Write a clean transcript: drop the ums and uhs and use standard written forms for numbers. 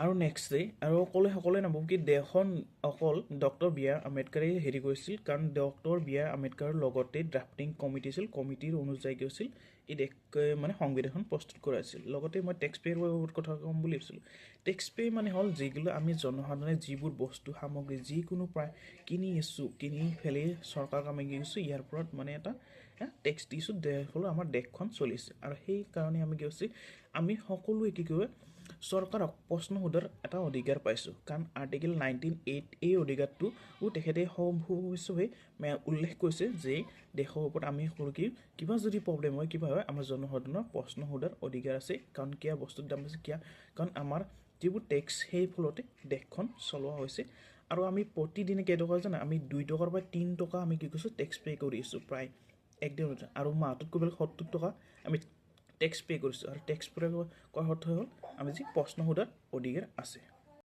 আৰু next day আৰু অকলে সকলোৱে নাভাবোঁ কি দেশখন অকল ডক্টৰ বি আৰ আম্বেদকাৰেই হেৰি কৰিছিল, কাৰণ ডক্টৰ বি আৰ আম্বেদকাৰৰ লগতে ড্ৰাফটিং কমিটি আছিল। কমিটিৰ অনুযায়ী কি হৈছিল, এই দেশ মানে সংবিধানখন প্ৰস্তুত কৰা হৈছিল। লগতে মই টেক্স পে'ৰ বহুত কথা ক'ম বুলি ভাবিছিলোঁ। টেক্স পে' মানে হ'ল যিগিলা আমি জনসাধাৰণে যিবোৰ বস্তু সামগ্ৰী যিকোনো প্ৰায় কিনি আছোঁ, কিনি পেলাই চৰকাৰক আমি কি কৰিছোঁ, ইয়াৰ ওপৰত মানে এটা টেক্স দিছোঁ, ফলত আমাৰ দেশখন চলিছে। আৰু সেইকাৰণে আমি কি হৈছে, আমি সকলোৱে কি কৰোঁ, চৰকাৰক প্ৰশ্ন সোধাৰ এটা অধিকাৰ পাইছোঁ, কাৰণ আৰ্টিকেল 19(8) এই অধিকাৰটো তেখেতে সুস্পষ্টভাৱে উল্লেখ কৰিছে যে দেশৰ ওপৰত আমি সকলো কি কিবা যদি প্ৰব্লেম হয়, কিবা হয়, আমাৰ জনসাধাৰণৰ প্ৰশ্ন সোধাৰ অধিকাৰ আছে। কাৰণ কিয় বস্তুৰ দাম বেছি কিয়? কাৰণ আমাৰ যিবোৰ টেক্স, সেই ফলতে দেশখন চলোৱা হৈছে। আৰু আমি প্ৰতিদিনে কেইটকা জানে? আমি 2 টকাৰ পৰা 3 টকা আমি কি কৰিছোঁ, টেক্স পে' কৰি আছোঁ প্ৰায় একদিনত। আৰু মাহটোত ক'ব গ'লে 70 টকা আমি টেক্স পে' কৰিছোঁ। আৰু টেক্স পে' কৰাৰ অৰ্থ হ'ল আমি যি প্ৰশ্ন সোধাৰ অধিকাৰ আছে।